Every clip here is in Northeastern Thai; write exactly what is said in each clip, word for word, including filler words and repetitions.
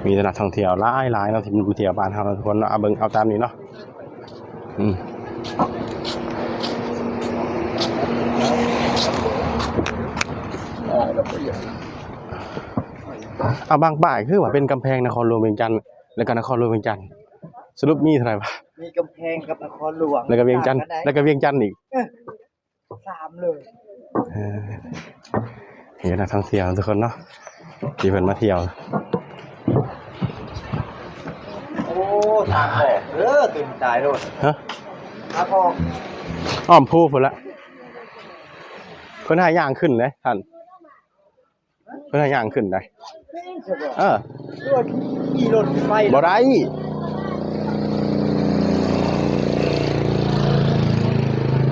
มีแต่นักท่องเที่ยวหลายๆเนาะ ที่มาเที่ยวบ้านเฮาเนาะทุกคนเนาะ เอาเบิ่งเอาตามนี้เนาะ อืม เอาบางป้ายคือว่าเป็นกำแพงนครหลวงเวียงจันทน์ แล้วก็นครหลวงเวียงจันทน์ สรุปมีเท่าไหร่วะ มีกำแพงกับนครหลวง แล้วก็เวียงจันทน์ ต่างกันไหน แล้วก็เวียงจันทน์อีก เออ สามเลย เออ เห็นนักท่องเที่ยวทุกคนเนาะ ที่เพิ่นมาเที่ยว โอ้ ทางออกเด้อ ตื่นตายโลด ฮะ ทางออก อ้อมภูพุ้นละ เพิ่นให้ย่างขึ้นเด้ท่าน เพิ่นให้ย่างขึ้นได้ เออ รถขี่รถไป บ่ได้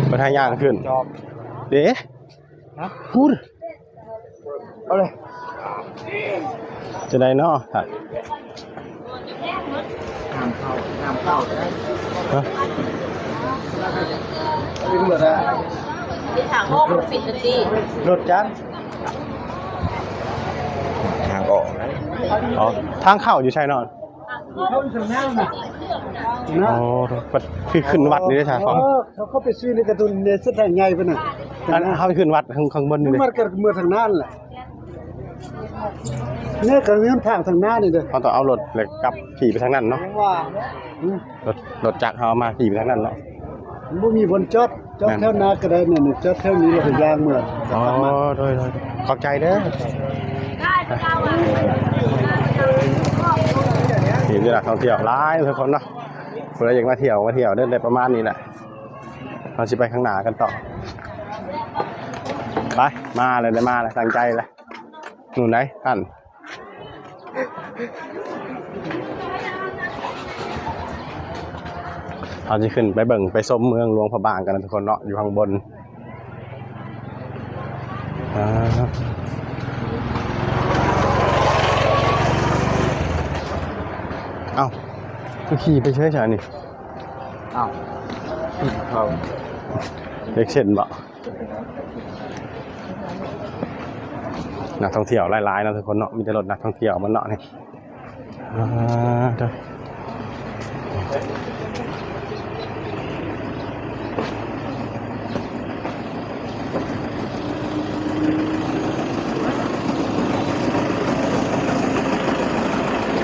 เพิ่นให้ย่างขึ้น จอบ เด้ ฮะ พูด เอาเลย จะได้เนาะ ห้ามเข้า ห้ามเข้า ฮะ เป็นหมดอะ มีทางออกมันปิดกันสิ รถจักร ทางออกนะ อ๋อ ทางเข้าอยู่ไสเนาะ เขาอยู่ทางนั้นน่ะ อ๋อ วัด คือขึ้นวัดนี่เด้อจ้ะ เออ เขาก็ไปซื้อในการ์ตูนในเส้นทางใหญ่ไปน่ะ อันเฮาไปขึ้นวัดข้าง ข้างบนนี่เด้ มันก็เมือทางนั้นแหละ เนี่ยก็เงินทางทางหน้านี่เด้อ เฮาต้องเอารถแล้วกลับขี่ไปทางนั้นเนาะ ยังว่า อืม รถ รถจักรเฮาเอามาขี่ไปทางนั้นเนาะ มันบ่มีบนจอด จอด แม่น แถวหน้าก็ได้เนี่ย จอดแถวนี้แล้วก็ย่างเมือ อ๋อ โดย โดย ขอบใจเด้อ นี่คือนักท่องเที่ยวหลายทุกคนเนาะ ผู้ใดอยากมาเที่ยว มาเที่ยวเด้อ ได้ประมาณนี้แหละ เฮาสิไปข้างหน้ากันต่อ ไป มาเลย ได้มาแล้ว ตั้งใจแล้ว นู่นไหนท่าน เฮาสิขึ้นไปเบิ่งไปชมเมืองหลวงพระบางกันนะทุกคนเนาะ อยู่ข้างบน อ่า เอ้า คือขี่ไปเฉยๆนี่ อ้าว เขา เล็กเส้นบ่ นักท่องเที่ยวหลายๆเนาะทุกคนเนาะ มีแต่รถนักท่องเที่ยวมันเนาะนี่ อ่า เด้อ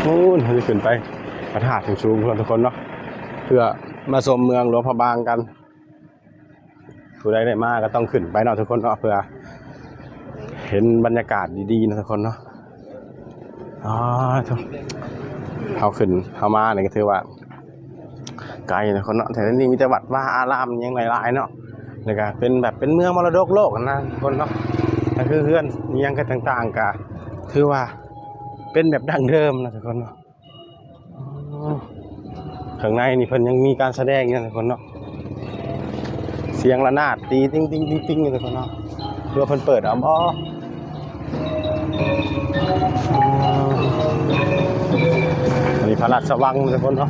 โอ้ เราจะขึ้นไปพระธาตุสูงๆทุกคนเนาะ เพื่อมาชมเมืองหลวงพระบางกัน ผู้ใดได้มาก็ต้องขึ้นไปเนาะทุกคนเนาะ เพื่อเห็นบรรยากาศดีๆนะทุกคนเนาะ อ๋อ ทุก เฮาขึ้น เฮามาเนี่ยก็ถือว่าไกลนะทุกคนเนาะ แถวนี้มีแต่วัดวาอารามยังหลายๆเนาะ แล้วก็เป็นแบบเป็นเมืองมรดกโลกนะทุกคนเนาะ ก็คือเฮือนอิหยังก็ต่างๆ ก็ถือว่าเป็นแบบดั้งเดิมนะทุกคนเนาะ อ๋อ ข้างในนี่เพิ่นยังมีการแสดงอยู่นะทุกคนเนาะ เสียงระนาดตีติ๊งติ๊งติ๊งติ๊งอยู่ทุกคนเนาะ เพื่อเพิ่นเปิดเอาบ่ อ๋อ อันนี้พระราชวังทุกคนเนาะ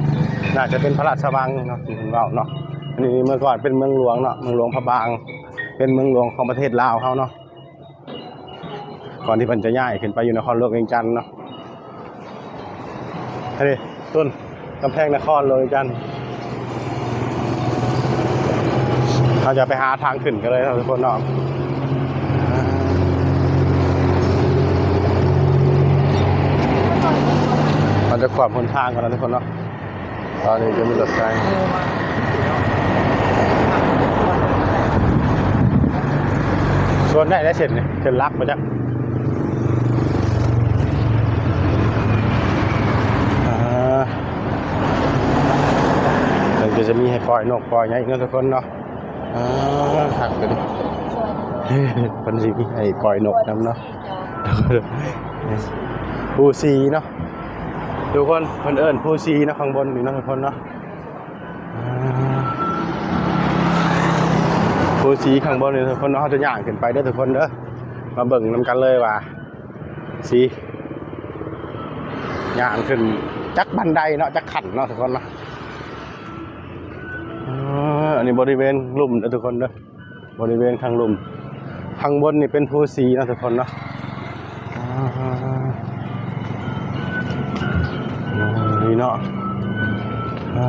น่าจะเป็นพระราชวังเนาะ ที่เพิ่นเว้าเนาะ อันนี้เมื่อก่อนเป็นเมืองหลวงเนาะ เมืองหลวงพระบาง เป็นเมืองหลวงของประเทศลาวเฮาเนาะ ก่อนที่เพิ่นจะย้ายขึ้นไปอยู่นครหลวงเวียงจันทน์เนาะ อันนี้ต้นกำแพงนครหลวงเวียงจันทน์ เราจะไปหาทางขึ้นกันเลยนะทุกคนเนาะ เราจะขวามหนทางกันนะทุกคนเนาะ ตอนนี้จะมีรถไฟ ส่วนไหนได้เส้นนี่ เส้นหลักมาจาก อ่า มันก็จะมีให้ปล่อยนกปล่อยหยังอีกเนาะทุกคนเนาะ อ่า คักเลย เพิ่นสิมีให้ปล่อยนกนำเนาะ ภูสีเนาะ ทุกคน เพิ่นเอิ้นภูสีเนาะ ข้างบนนี่เนาะทุกคนเนาะ อ่า ภูสีข้างบนนี่ทุกคนเนาะ เราจะย่างขึ้นไปเด้อทุกคนเด้อ มาเบิ่งนำกันเลยว่า สิย่างขึ้นจักบันไดเนาะ จักขั้นเนาะทุกคนเนาะ อ่า อันนี้บริเวณลุ่มเด้อทุกคนเด้อ บริเวณข้างลุ่ม ข้างบนนี่เป็นภูสีเนาะทุกคนเนาะ อ่า เนาะ อ่า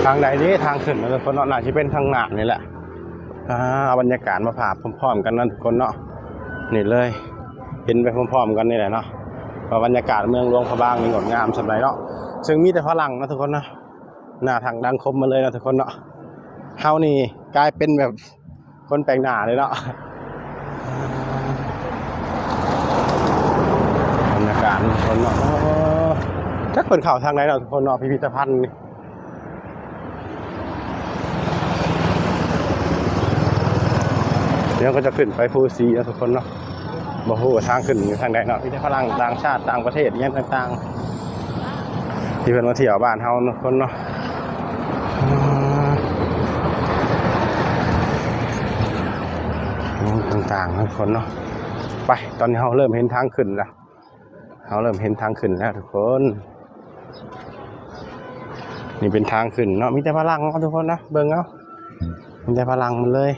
ทางใดเด้ ทางขึ้นนะทุกคนเนาะ น่าจะเป็นทางหน้านี่แหละ อ่า เอาบรรยากาศมาฝากพร้อมๆกันนะทุกคนเนาะ นี่เลย เห็นไปพร้อมๆกันนี่แหละเนาะ ว่าบรรยากาศเมืองหลวงพระบางนี่งดงามส่ำใดเนาะ ซึ่งมีแต่ฝรั่งนะทุกคนเนาะ หน้าทางดังคมมาเลยนะทุกคนเนาะ เฮานี่กลายเป็นแบบคนแปลกหน้าเลยเนาะ บรรยากาศทุกคนเนาะ โอ้ จักเพิ่นเข้าทางใดเนาะทุกคนเนาะ พิพิธภัณฑ์นี่ เดี๋ยวก็จะขึ้นไปภูสีนะทุกคนเนาะ บ่ฮู้ว่าทางขึ้นอยู่ทางใดเนาะ มีแต่ฝรั่งต่างชาติต่างประเทศอิหยังต่างๆ ที่เพิ่นมาเที่ยวบ้านเฮาเนาะทุกคนเนาะ อ่า ต่างๆนะทุกคนเนาะ ไป ตอนนี้เฮาเริ่มเห็นทางขึ้นแล้ว เฮาเริ่มเห็นทางขึ้นแล้วทุกคน นี่เป็นทางขึ้นเนาะ มีแต่ฝรั่งเนาะทุกคนนะ เบิ่งเอา มีแต่ฝรั่งหมดเลย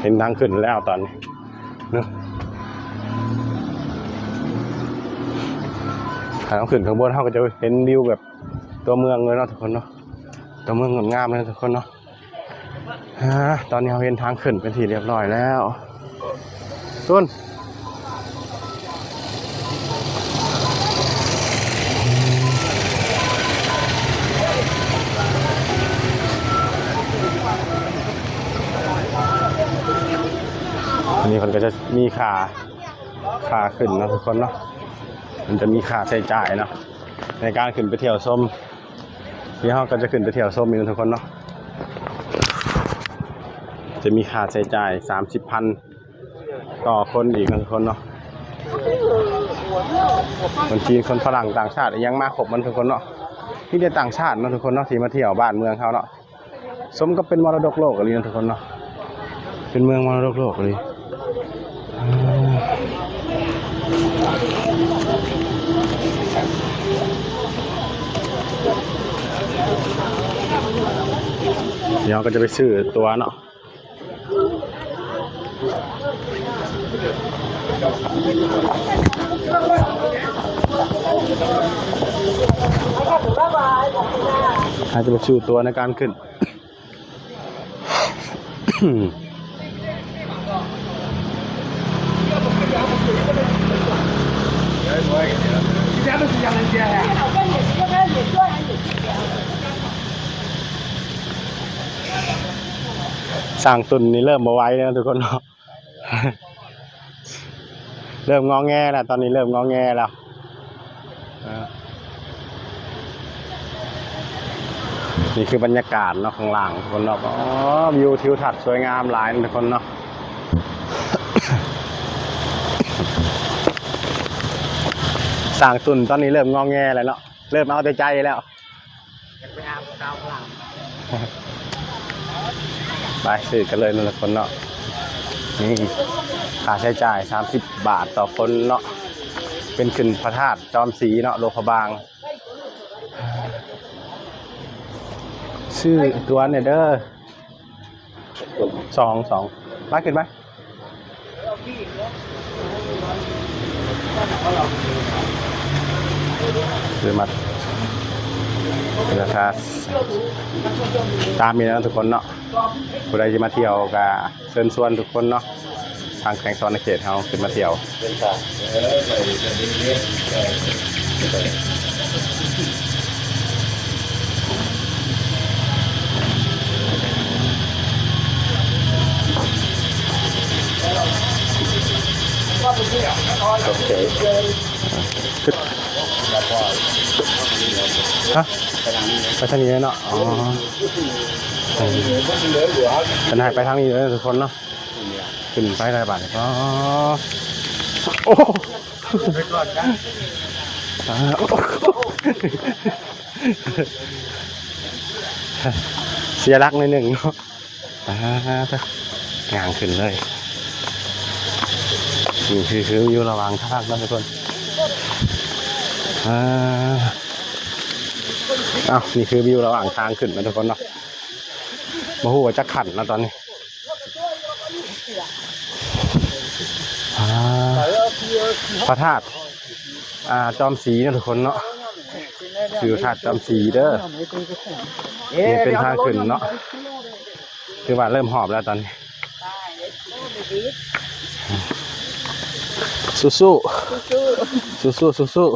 เห็นทางขึ้นแล้วตอนนี้เนาะ ถ้าเฮาขึ้นข้างบนเฮาก็จะเห็นวิวแบบตัวเมืองเลยเนาะทุกคนเนาะ ตัวเมืองงดงามเลยทุกคนเนาะ อ่า ตอนนี้เฮาเห็นทางขึ้นเป็นที่เรียบร้อยแล้ว ตุน อันนี้มันก็จะมีค่า ค่าขึ้นเนาะทุกคนเนาะ มันจะมีค่าใช้จ่ายเนาะ ในการขึ้นไปเที่ยวชม ที่เฮาก็จะขึ้นไปเที่ยวชมอีกนะทุกคนเนาะ จะมีค่าใช้จ่ายสามสิบพันต่อคนอีกนะทุกคนเนาะ คนจีน คนฝรั่ง ต่างชาติอิหยังมาครบหมดทุกคนเนาะ มีแต่ต่างชาติเนาะทุกคนเนาะ ที่มาเที่ยวบ้านเมืองเฮาเนาะ สมกับเป็นมรดกโลกอีหลีนะทุกคนเนาะ เป็นเมืองมรดกโลกอีหลี อืม เดี๋ยวก็จะไปซื้อตั๋วเนาะ อาจจะไปซื้อตั๋วในการขึ้น สร้างตุนนี่เริ่มบ่ไหวแล้วทุกคนเนาะ เริ่มงอแงแล้ว ตอนนี้เริ่มงอแงแล้ว อ่า นี่คือบรรยากาศเนาะ ข้างล่างทุกคนเนาะ อ๋อ วิวทิวทัศน์สวยงามหลายนะทุกคนเนาะ สร้างตุนตอนนี้เริ่มงอแงแล้วเนาะ เริ่มเอาแต่ใจแล้ว อยากไปหาผู้สาวฝรั่ง ไปซื้อกันเลยนะทุกคนเนาะ นี่ ค่าใช้จ่ายสามสิบบาทต่อคนเนาะ เป็นขึ้นพระธาตุจอมศรีเนาะ หลวงพระบาง ซื้อตั๋วเนี่ยเด้อ สอง สอง มาขึ้นไหม ซื้อมาราคาตามนี้นะทุกคนเนาะ ผู้ใดจะมาเที่ยวก็เชิญชวนทุกคนเนาะ ทางแขวงสะหวันนะเขตเฮาขึ้นมาเที่ยว โอเค ฮะ ไปทางนี้เนาะ อ๋อ เป็นไง ไปทางนี้เลยทุกคนเนาะ ขึ้นไปได้บาดนี้ อ๋อ โอ้ ไปก่อนนะ อ่า โอ้ เสียหลักหน่อยหนึ่งเนาะ อ่า ย่างขึ้นเลย นี่คือคือวิวระหว่างทางนะทุกคน อ่า เอ้า นี่คือวิวระหว่างทางขึ้นนะทุกคนเนาะ บ่ฮู้ว่าจักขั้นนะตอนนี้ อ่า พระธาตุ อ่า จอมศรีนะทุกคนเนาะ ชื่อพระธาตุจอมศรีเด้อ นี่เป็นทางขึ้นเนาะ คือว่าเริ่มหอบแล้วตอนนี้ สู้ๆ สู้ๆ สู้ๆ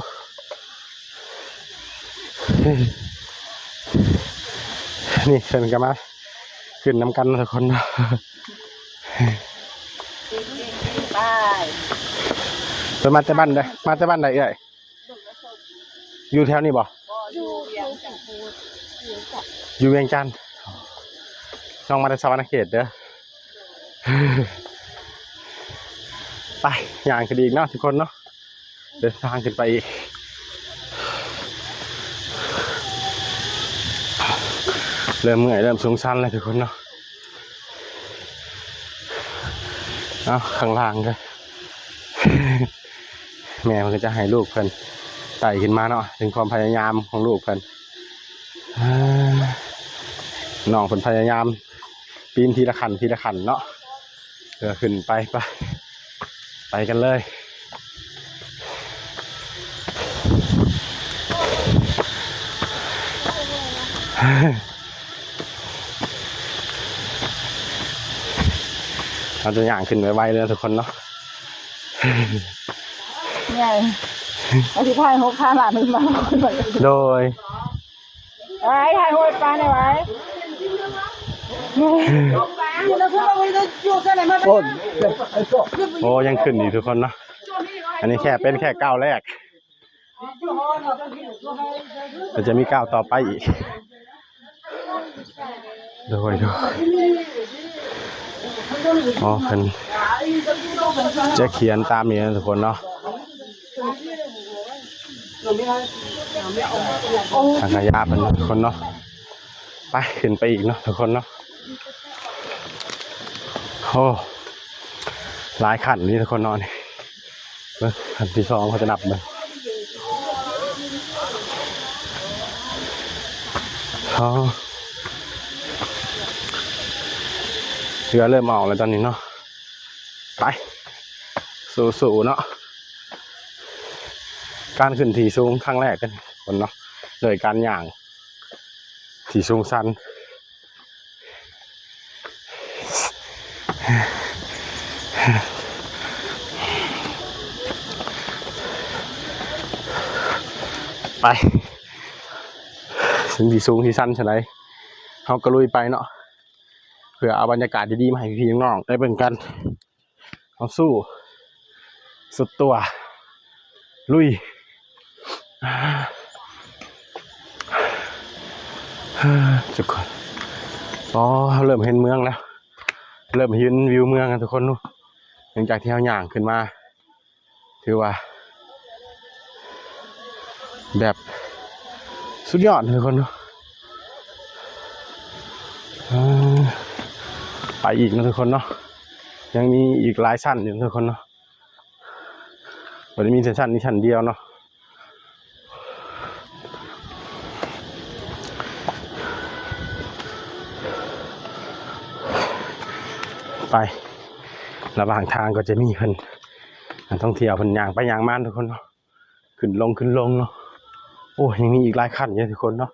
นี่เพิ่นก็มาขึ้นนำกันนะทุกคนเนาะ ไป เพิ่นมาแต่บ้านใด มาแต่บ้านใดเอ่ย อยู่แถวนี้บ่ อยู่เวียงจันทน์ อยู่เวียงจันทน์ น้องมาแต่สะหวันนะเขตเด้อ ไป ย่างขึ้นอีกเนาะทุกคนเนาะ เดินทางขึ้นไปอีก เริ่มเมื่อย เริ่มสูงชันแล้วทุกคนเนาะ เอาข้างล่างก็ แม่เพิ่นก็จะให้ลูกเพิ่นไต่ขึ้นมาเนาะ ถึงความพยายามของลูกเพิ่น อ่า น้องเพิ่นพยายาม ปีนทีละขั้นทีละขั้นเนาะ เออ ขึ้นไป ไป ไปกันเลย เราจะย่างขึ้นไวๆเลยนะทุกคนเนาะ เนี่ย เอาสิถ่ายหกพันล้านขึ้นมา โดย ไว้ถ่ายหกพันได้ไว้ โอ้ โอ้ ยังขึ้นอีกทุกคนเนาะ อันนี้แค่เป็นแค่ก้าวแรก มันจะมีก้าวต่อไปอีก โดย โดย อ๋อ เพิ่นจะเขียนตามนี้นะทุกคนเนาะ ทางขยะเพิ่นทุกคนเนาะ ไป ขึ้นไปอีกเนาะทุกคนเนาะ โอ้ หลายขั้นนี่ทุกคนเนาะนี่ เบิ่งขั้นที่สองเขาจะนับเบิ่ง อ๋อ เหงื่อเริ่มออกแล้วตอนนี้เนาะ ไป สู้ๆเนาะ การขึ้นที่สูงครั้งแรกกันคนเนาะ โดยการย่าง ที่สูงชัน ไป ถึงที่สูงที่ชันเท่าใด เฮาก็ลุยไปเนาะ เพื่อเอาบรรยากาศดีๆมาให้พี่ๆน้องๆได้เบิ่งกัน เอาสู้ สุดตัว ลุย ทุกคน อ๋อ เริ่มเห็นเมืองแล้ว เริ่มเห็นวิวเมืองแล้วทุกคนดู หลังจากที่เราย่างขึ้นมา ถือว่า แบบ สุดยอดทุกคนดู อ่า ไปอีกนะทุกคนเนาะ ยังมีอีกหลายชั้นอยู่ทุกคนเนาะ บ่ได้มีแต่ชั้นนี้ชั้นเดียวเนาะ ไป ระหว่างทางก็จะมีเพิ่น นักท่องเที่ยวเพิ่นย่างไปย่างมาทุกคนเนาะ ขึ้นลงขึ้นลงเนาะ โอ้ ยังมีอีกหลายขั้นอยู่ทุกคนเนาะ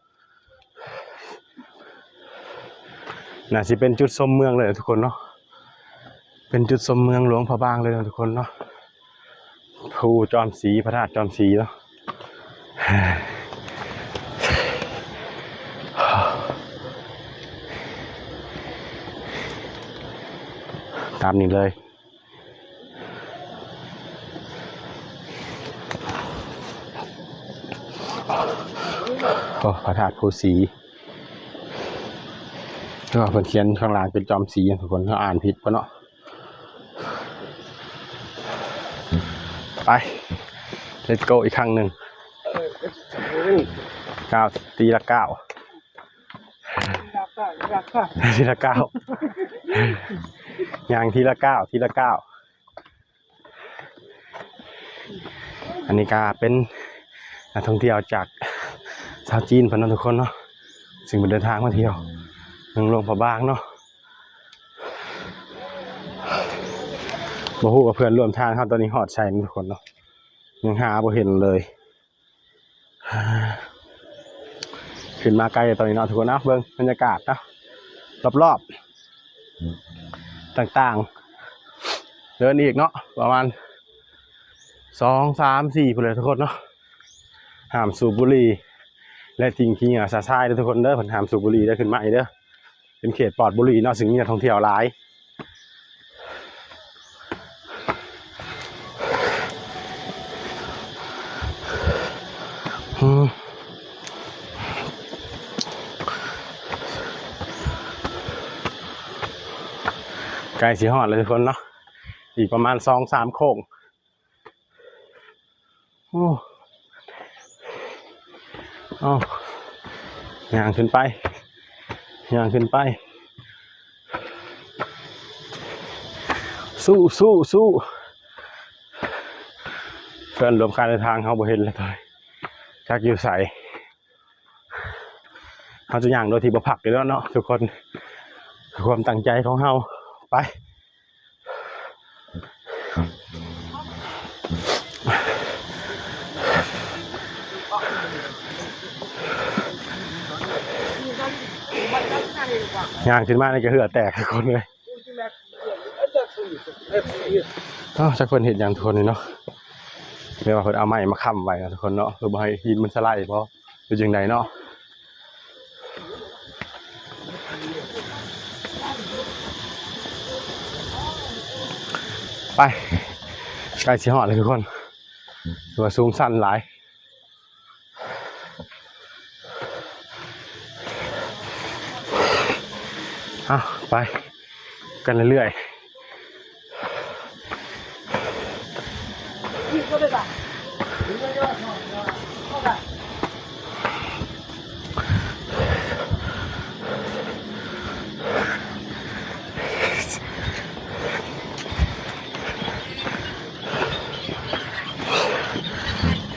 น่าสิเป็นจุดชมเมืองเลยทุกคนเนาะ เป็นจุดชมเมืองหลวงพระบางเลยนะทุกคนเนาะ ภูจอมศรี พระธาตุจอมศรีเนาะ ตามนี้เลย โอ้ พระธาตุภูศรี ก็เพิ่นเขียนข้างล่างเป็นจอมศรี ทุกคน เราอ่านผิดปะเนาะ ไป let's go อีกครั้งหนึ่ง ก้าว ทีละก้าว ทีละก้าว ย่างทีละก้าว ทีละก้าว อันนี้ก็เป็นนักท่องเที่ยวจากชาวจีนเพิ่นเนาะทุกคนเนาะ ซึ่งเพิ่นเดินทางมาเที่ยวเมืองหลวงพระบางเนาะ บ่ฮู้ว่าเพื่อนร่วมทางเฮาตอนนี้ฮอดไสเนาะทุกคนเนาะ ยังหาบ่เห็นเลย ขึ้นมาไกลตอนนี้เนาะทุกคนเนาะ เบิ่งบรรยากาศเนาะ รอบๆ ต่างๆ เดินอีกเนาะ ประมาณสอง สาม สี่ พุ้นเลยทุกคนเนาะ ห้ามสูบบุหรี่ และทิ้งขี้เหงื่อซะซ้ายเด้อทุกคนเด้อ เพิ่นห้ามสูบบุหรี่เด้อ ขึ้นมาอีกเด้อ เป็นเขตปลอดบุหรี่เนาะ ซึ่งมีนักท่องเที่ยวหลาย อืม ใกล้สิฮอดแล้วทุกคนเนาะ อีกประมาณสองสามโค้ง โอ้ เอา ย่างขึ้นไป ย่างขึ้นไป สู้ สู้ สู้ เพื่อนร่วมการเดินทางเฮาบ่เห็นแล้วตอนนี้ จักอยู่ไส เฮาจะย่างโดยที่บ่พักอยู่แล้วเนาะทุกคน ความตั้งใจของเฮา ไป ย่างขึ้นมานี่ก็เหื่อแตกทุกคนเลย อ้าว จักเพิ่นเฮ็ดหยังทุกคนนี่เนาะ เรียกว่าเพิ่นเอาไม้มาค้ำไว้นะทุกคนเนาะ เพื่อบ่ให้หินมันสไลด์บ่ หรือจังใดเนาะ ไป ใกล้สิฮอดแล้วทุกคน ถือว่าสูงชันหลาย อ่ะ ไปกันเรื่อยๆ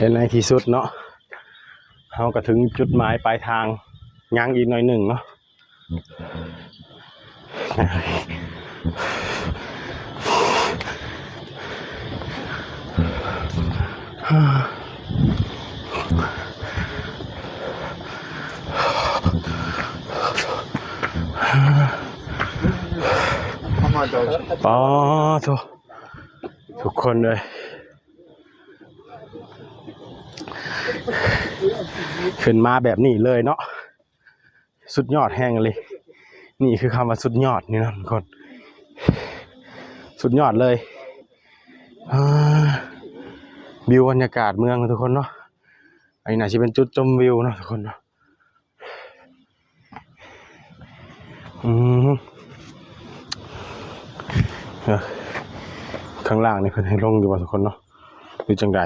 และในที่สุดเนาะ เฮาก็ถึงจุดหมายปลายทาง ยังอีกหน่อยหนึ่งเนาะ อ๋อ ทุก ทุกคนเลย ขึ้นมาแบบนี้เลยเนาะ สุดยอดแฮงเลย นี่คือคำว่าสุดยอดนี่นะทุกคน สุดยอดเลย อ่า วิวบรรยากาศเมืองทุกคนเนาะ อันนี้น่าจะเป็นจุดชมวิวเนาะทุกคนเนาะ อืม เออ ข้างล่างนี่เพิ่นให้ลงอยู่บ่ทุกคนเนาะ หรือจังใด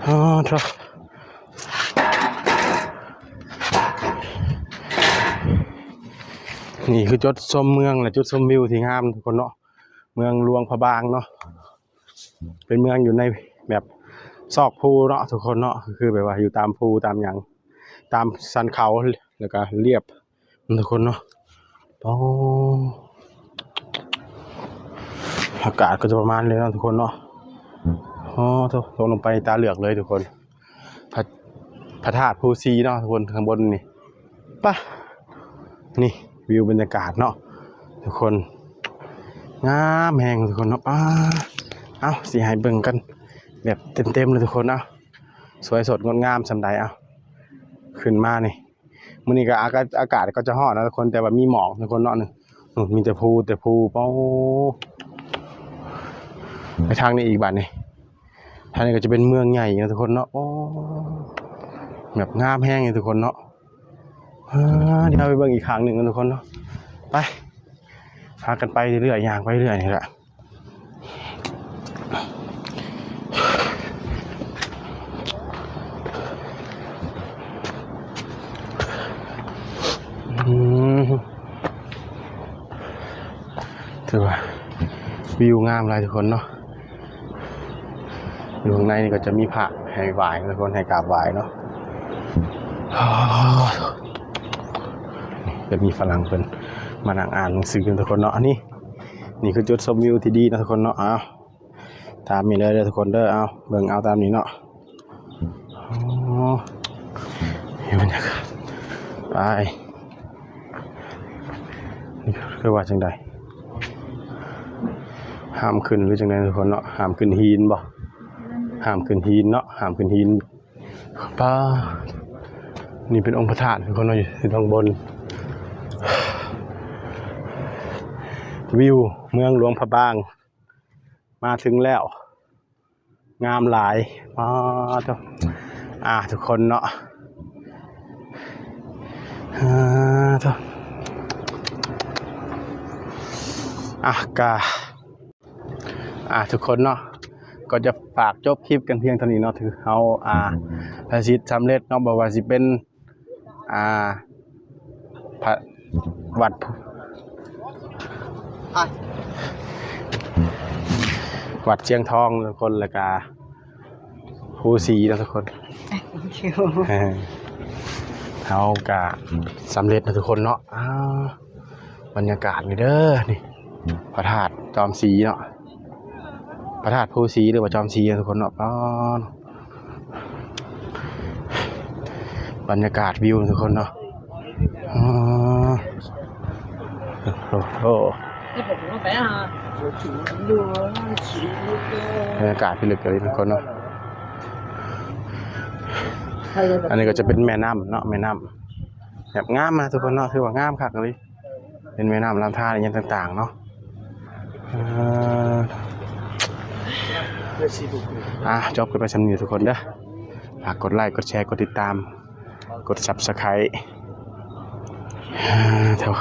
อ๋อ เถอะ นี่คือจุดชมเมืองและจุดชมวิวที่งามทุกคนเนาะ เมืองหลวงพระบางเนาะ เป็นเมืองอยู่ในแบบซอกภูเนาะทุกคนเนาะ คือแบบว่าอยู่ตามภูตามหยัง ตามสันเขา แล้วก็เรียบ ทุกคนเนาะ โอ้ อากาศก็จะประมาณนี้เนาะทุกคนเนาะ อ๋อ ตก ตกลงไปตาเหลือกเลยทุกคน พระ พระธาตุภูสีเนาะทุกคน ข้างบนนี่ ปะ นี่วิวบรรยากาศเนาะทุกคน งามแฮงทุกคนเนาะ ป้า เอ้า สิให้เบิ่งกัน แบบเต็มๆเลยทุกคน เอ้า สวยสดงดงามส่ำใด เอ้า ขึ้นมานี่ มื้อนี้ก็อากาศ อากาศก็จะร้อนนะทุกคน แต่ว่ามีหมอกทุกคนเนาะ นี่ อืม มีแต่ภู แต่ภู โอ้ ไปทางนี้อีกบัดนี่ ทางนี้ก็จะเป็นเมืองใหญ่นะทุกคนเนาะ โอ้ แบบงามแฮงเลยทุกคนเนาะ อ่า เดี๋ยวเราไปเบิ่งอีกข้างหนึ่งนะทุกคนเนาะ ไป พากันไปเรื่อยๆ ย่างไปเรื่อยนี่แหละ แต่ว่าวิวงามหลายทุกคนเนาะ อยู่ข้างในนี่ก็จะมีพระให้ไหว้ทุกคน ให้กราบไหว้เนาะ จะมีฝรั่งเพิ่นมานั่งอ่านหนังสือกันทุกคนเนาะ อันนี้ นี่คือจุดชมวิวที่ดีนะทุกคนเนาะ เอาตามนี้เลยเด้อทุกคนเด้อ เอาเบิ่งเอาตามนี้เนาะ อ๋อ นี่บรรยากาศ ไป นี่คือว่าจังใด ห้ามขึ้นหรือจังใดทุกคนเนาะ ห้ามขึ้นหินบ่ ห้ามขึ้นหินเนาะ ห้ามขึ้นหิน ป้า นี่เป็นองค์พระธาตุทุกคนเนาะ อยู่ทางบน วิวเมืองหลวงพระบาง มาถึงแล้ว งามหลาย อ๋อ ทุก อ่า ทุกคนเนาะ อ่า ทุก อ่ะกะ อ่า ทุกคนเนาะ ก็จะฝากจบคลิปกันเพียงเท่านี้เนาะ ถือเฮา อ่า ภารกิจสำเร็จเนาะ บ่ว่าสิเป็น อ่า พระ วัด วัดเชียงทองทุกคน แล้วก็ภูสีนะทุกคน เฮากะสำเร็จนะทุกคนเนาะ อ่า บรรยากาศนี่เด้อ นี่ พระธาตุจอมสีเนาะ พระธาตุภูสีหรือว่าจอมสีนะทุกคนเนาะ อ๋อ บรรยากาศวิวทุกคนเนาะ อ๋อ โอ้โห บรรยากาศพิลึกเลยทุกคนเนาะ อันนี้ก็จะเป็นแม่น้ำเนาะ แม่น้ำแบบงามนะทุกคนเนาะ ถือว่างามคักเลย เป็นแม่น้ำลำธารอย่างต่างๆเนาะ เอ่อ อ่ะ จบกันไปสำนี้ทุกคนเด้อ ฝากกดไลค์ กดแชร์ กดติดตาม กด Subscribe อ่า เถอะ